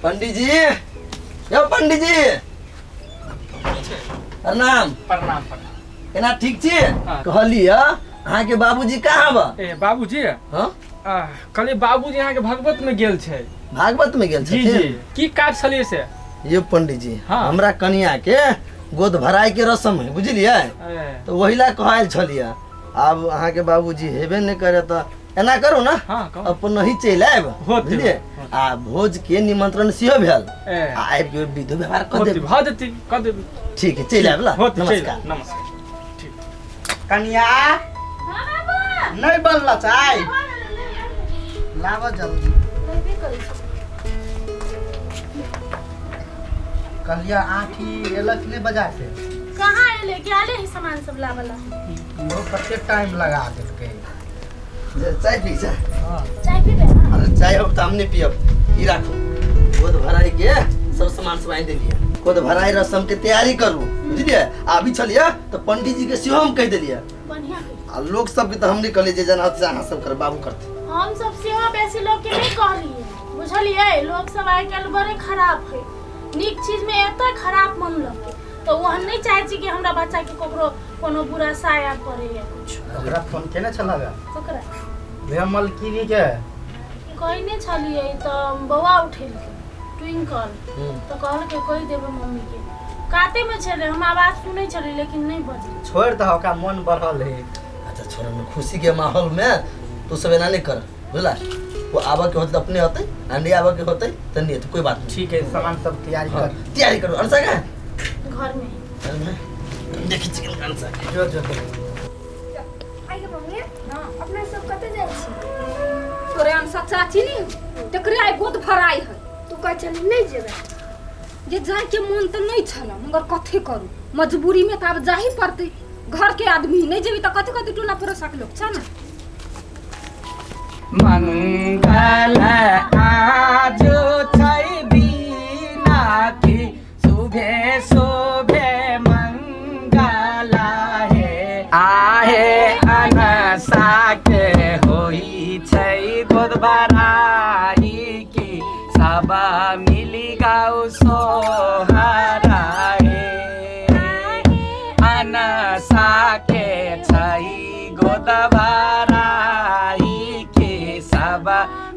पंडीजी, यौ पंडीजी, प्रणाम। प्रणाम प्रणाम। केना ठीक छी? हाँ। कहलियै अहाँके बाबूजी कहाँ बा? ए बाबूजी। हाँ। कहलियै बाबूजी अहाँके भगवत में गेल छै। भागवत में गेल जी। छथिन? जी, की काज छलियै से? ये पंडीजी, हाँ। हमरा कनिया के गोद भराई के रसम है, बुझलियै? ए, तऽ वही ला कहल छलियै। आब अहाँके बाबूजी हेबे नहि करे तऽ एना करू ने, हाँ, कहू। अपन ही चलि आयब। होतै, बुझलियै? होतै। आ भोज के निमंत्रण सेहो भेल ए, आ आबि के विधि व्यवहार कऽ होतै, देब। भऽ जेतै, कऽ देबै। ठीक है, चलि आयब ला। होतै, चलि नमस्कार। आयब, नमस्कार। ठीक। कनिया, हाँ बाबू। नहीं बनल चाय, लाबऽ जल्दी। लेबे करै छी। कहलियै आँखी एलक नहि बाजार से? कहाँ एलै, गेले ही सामान सब लाबला। इहो कते टाइम लगा देलकै। जे चाय पी चाय। चाय पीबै? हाँ। अरे चाय अब तऽ हम नहि पियब, ई राखू। गोद भराई के सब सामान सब आनि देलियै। गोद भराई रसम के तैयारी करू, बुझलियै? आबी छलियै तऽ पंडीजी के सेहो हम कहि देलियै। बढ़िया कहि। आ लोक सबके तऽ हम नहि कहलियै, जे जना से अहाँ सब कर, बाबू करतै। हम सब सेहो बेसी लोग के नहीं कहलियै, बुझलियै? लोग सब आइ काल्हि बड़े खराब है, नीक चीज में एते खराब मन लगके तऽ ओ हम नहीं चाहै छी कि हमरा बच्चा के ककरो कोनो बुरा साया पड़े या कुछ। ओकरा फोन केने छलह? ककरा? भैया मलकिनी के। कहने छलियै तऽ बौआ उठेलकै ट्विंकल, तऽ कहलकै कहि देबै मम्मी के। काते में छलै, हम आवाज सुनै छलियै लेकिन नहीं बजलै। छोड़ि दह, ओकरा मन बढ़ल है। अच्छा छोड़ ने, खुशी के माहौल में तू सब एना नहीं कर, बुझला? वो आबऽ के होतै तऽ अपने होतै आ नहीं आबऽ के होतै तऽ नहीं होतै, कोई बात नहीं। ठीक है, सामान सब तैयारी हाँ, कर। तैयारी करू। अनसा के घर में। घर में देखी चिकन अनसा के। जो जो जो। आइ गे मम्मी, अपना सब कतऽ जाइ छी? तोरे अनसा चाची नी तकरे आइ गोद भराई है। तू कहै छली नहि जेबै। जे जाय के मन तऽ नहीं छल, मगर कथी करू, मजबूरी में तऽ आब जाही पड़तै। घर के आदमी नहीं जेबी तऽ कथी कथी टोला पड़ोसा के लोग छ ना। मंगल आजो छै बिना की शुभे शोभे मंगल हे आहे अनसा के होई छै गोद भराई की सब मिली गाउ सोहरा हे अनसा के छै गोद भराई के सब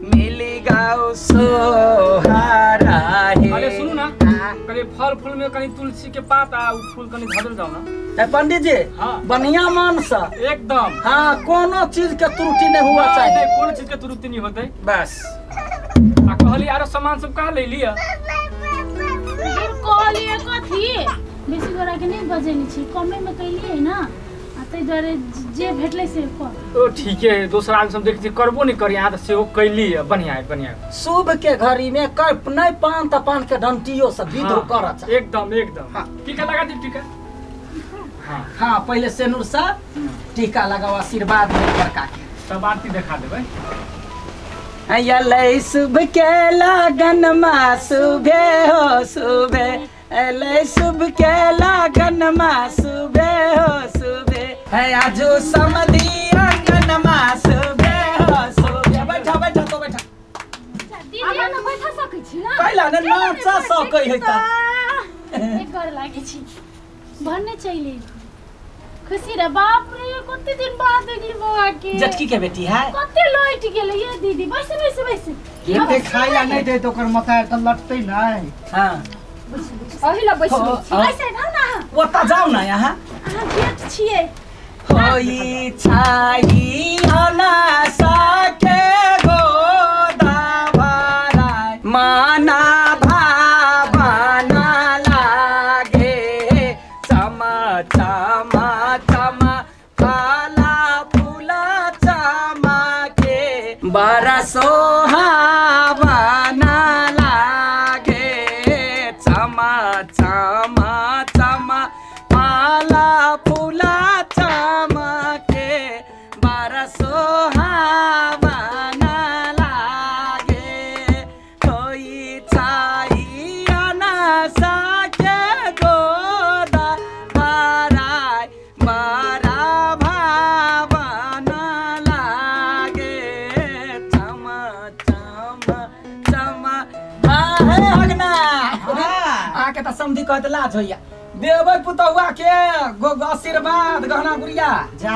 मिली गाउ सोहरा हे। अरे सुनू ना, कनि फल फूल में कनि तुलसी के पात आ उ फूल कनि धऽ देल जाउ ना। ए पंडित जी। हाँ। बढ़िया मन से। एकदम। हाँ, कोनो चीज के त्रुटि नहीं हुआ नहीं, चाहिए। नहीं, कोनो चीज के त्रुटि नहीं होतै। बस। आ कहली आरो सामान सब कहाँ ले लिअ? फिर कहलियै कथी, बेसी गोरा के नहीं बजेने छी, कमे में कैलियै ना, आ ताहि दुआरे जे भेटलै से कर। ओ ठीके है, दोसर आदमी सब देखै छी करबो नहीं करी, अहाँ तऽ सेहो कैली है, बढ़िया है, बढ़िया है। शुभ के घड़ी में कर नहीं पान त पान के डंटियो से विध हाँ, कर चाही। एकदम एकदम। हाँ। टीका लगा दी टीका। हाँ। हाँ, पहले सेनुर से टीका लगाओ, आशीर्वाद दे बड़का के। तब आरती देखा देबै। अयलै शुभ के लगन मा शुभे हो शुभे, अयलै शुभ के लगन मा शुभे हो शुभे, है आजू समधी अंगन मा शुभे हो शुभे। बैठा बैठा तो बैठा। आगा न बैठा सकै छी ना। कैला ने नाचा सकै है त। एक गोर लागै छी, भन्ने चलि अयली। खुशी रे, बाप रे, कते दिन बाद देखली बौआ के। जेठकी के बेटी है। कते लौट गेलै ये दीदी। बैस बैस बैस। एते खाइ ला नहि दै तऽ ओकर मतार तऽ लटतै नहि। हाँ। अही ला बैस हो, गेल छी। हो। ऐसे जाउ ना अहाँ। ओतऽ जाउ ना यहाँ। अहाँ जेठ छियै। होई छाई अनासा के गोदा भराई माना भावना लागे चमा चमा चमा काला फूला चमा के बड़ा सोहावना लागे चमा चमा चमा माला फूला चमा के बड़ा सोहावना लागे कोई छाई अनासा के गोदा भराई बड़ा भावना लागे चमा चमा चमा। के त समधी कहत लाज होइया। देबै पुतहुआ के गो आशीर्वाद गहना गुड़िया। जा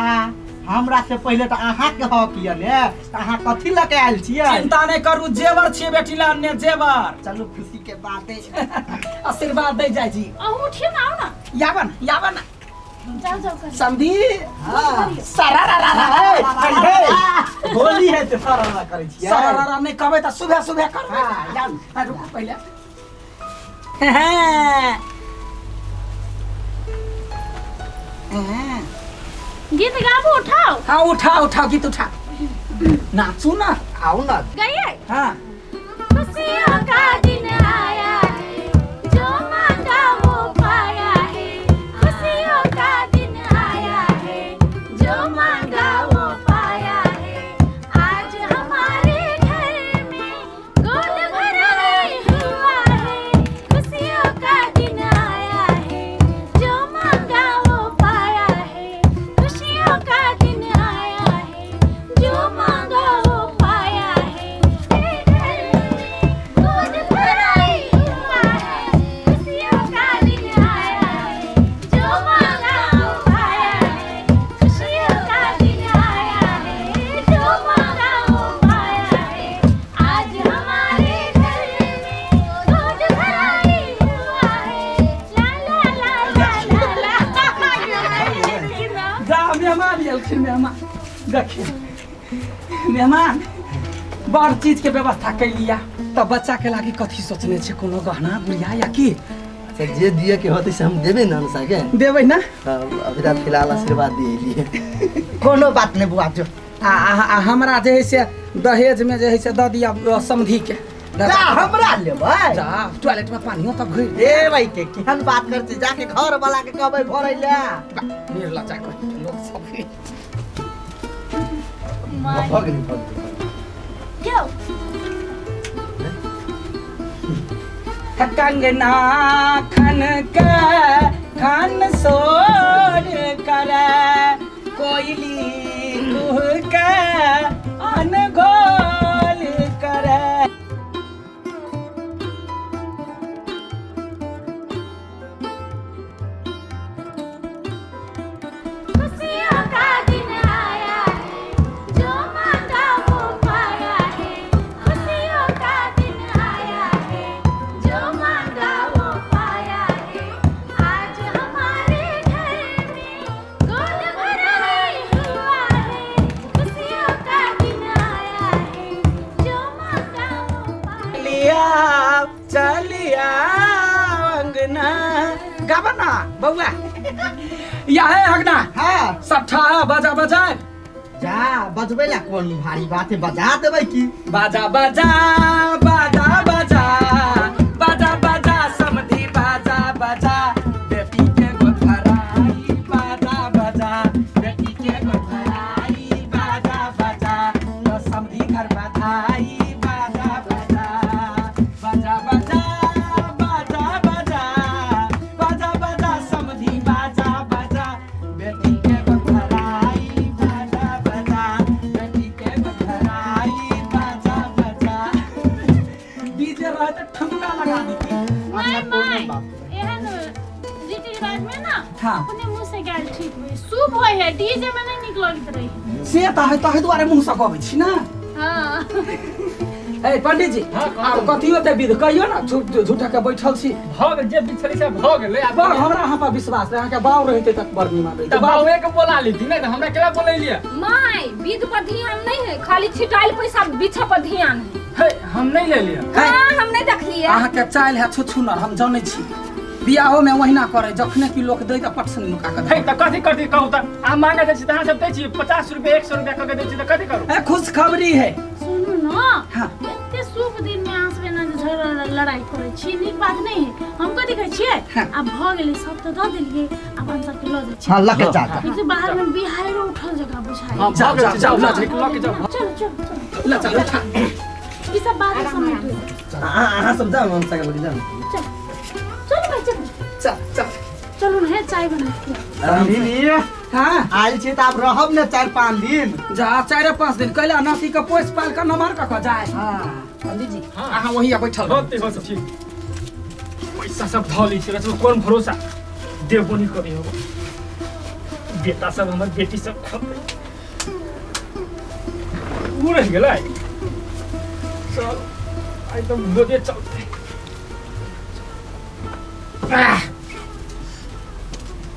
हमरा से पहिले त अहाँ के हक ये ने, त अहाँ कथी लऽ के आयल छियै? चिंता नहीं करू, जेवर छियै बेटी ला अन्य जेवर। चलू खुशी के बात है। आशीर्वाद दै जाइ छी। अहूँ उठियौ ने, आउ ने। यावन यावन। जाउ जाउ करी। समधी हाँ। सारा रा रा रा रा। होली है ते सारा करै छियै। सारा रा रा नहीं कहबै त सुबह सुबह करबै। हाँ, जाउ। हाँ, रुकू पहिले। हाँ। हाँ। गीत गाबू, उठाओ। हाँ उठाओ उठाओ गीत उठा, नाचू ना। आउ ना। गाइए। हाँ। खुशियों का दिन आया है, जो मांगा वो पाया है। खुशियों का दिन आया है, जो मांगा वो पाया है। आज हमारे घर में गोद भराई हुआ है। खुशियों का दिन आया है, जो मांगा वो पाया है। खुशियों का दिन आया है, जो मांगा वो पाया है। घर में गोद भराई हुआ है। खुशियों का दिन आया है, जो मांगा वो पाया है। खुशियों का दिन आया है, जो मांगा वो पाया है। आज हमारे घर में गोद भराई हुआ है। ला ला ला ला ला ला। जा मेहमान एलखिन, मेहमान देखिए मेहमान बड़ चीज के व्यवस्था कैलिया। तब बच्चा के लागी कथी सोचने छे, कोनो गहना गुड़िया या की? अच्छा जे दिए के होतै से हम देबै ने अनुसा के। देबै ना? हाँ, अभी त फिलहाल आशीर्वाद दिए लिए। कोनो बात नहीं बुआ जो। आ, आ, आ हमरा जे है से दहेज में जे है से दऽ दिया समधी के। जा हमरा लेबै। जा टॉयलेट में पानियो तब घुरि देबै के केहन बात करछी, जाके घर वाला के कहबै भरै ले। निर्लज्जा कहि लोक सब। भऽ गेलै भऽ गेलै। क्यों? कंगना खन के खन सोर करे, कोयली कुह के अनघोल करे। खुशियों का दिन आया है, जो मांगा वो पाया है। खुशियों का दिन आया है, जो मांगा वो पाया है। आज हमारे घर में गोद भराई हुआ है। खुशियों का दिन आया है, जो मांगा वो पाया। लिया चलिया अंगना गाबा ना बउआ या है अंगना। हाँ सट्ठा बजा बजा। जा बजबै ला कोन भारी बात है, बजा देबै की। बाजा बजा बाजा बजा बाजा बजा समधी बाजा बजा, बेटी के गोद भराई बाजा बजा, बेटी के गोद भराई बाजा बजा, तो समधी घर बधाई बाजा बजा बाजा बजा बाजा बजा बाजा बजा समधी बाजा बजा, बेटी के गोद भराई बाजा बजा, बेटी के गोद भराई बाजा बजा। डीजे रहे तो ठुमका लगा देती। My कोनो my बात नहीं। एहन रीति रिवाज में ना हाँ। अपने मुंह से गायल ठीक होई, शुभ होय है, डीजे में नहीं निक लगैत रही। से तऽ है ताहि दुआरे मुँह से गबै छी ना। हाँ। ए पंडित जी, आब कथी होतै विध कहियो ना, झूठा के बैठल छी। भऽ गेल जे विध छलै से भऽ गेलै। आब बड़ हमरा अहाँ पर विश्वास रहै, अहाँके बाउ रहितै तऽ बड़ नीमन रहितै। तऽ बाबे के बोला लीती नहि तऽ हमरा केना बोलैलियै? My विध पर ध्यान नहीं है, खाली छिटाइल पैसा बिछा पर ध्यान है। हे हम नहि लेलियै। हाँ हम नहीं देखलिए। अहाँके चालि है छुछुनर, हम जनै छी। बियाहो में ओहिना करे, जखने कि लोक दै तऽ पटसन नुका के हे धऽ। तऽ कथी करती कहू तऽ? अहाँ मांगे दै छी तऽ अहाँ सब दै छी 50 रुपया 100 रुपया कऽ के दै छी तऽ कथी करू? ए खुशखबरी है। सुनू ना, हाँ। एते शुभ दिन में अहाँ सब एना जे झगड़ा लड़ाई करै छी, नीक बात नहीं है। हम कथी कहै छियै, हाँ। आब भऽ गेलै सब तऽ दऽ देलियै, आब हम सबके लऽ जाइ छी। हाँ लके जा जा। लेकिन बाहर में बिहारो उठल जगह बुझाइ। हाँ, जाओ, भऽ गेल, जाओ, जाओ, जाओ, लऽ के जाओ। चलू चलू चलू, ल चल उठा। ई सब बात समेटू। अहाँ सब जाउ, हम सब जाउ। चल चलू भाई चलू चल चल चलू ने, चाय बना के। समझी हाँ आयल छी तऽ आब रहब ने 4-5 दिन। जा 4-5 दिन कैला नाती के पोस पाल के नमहर कऽ के जाय। हाँ पंडित जी अहाँ वही बैठल रहू। होते होते ठीक। पैसा सब धऽ लै छी, एकरा कोन भरोसा, देबो नहि करी हो। बेटा सब हमर बेटी सब खबै उ रहि गेलै। चल, आइ तऽ भोजे चलतै। आह!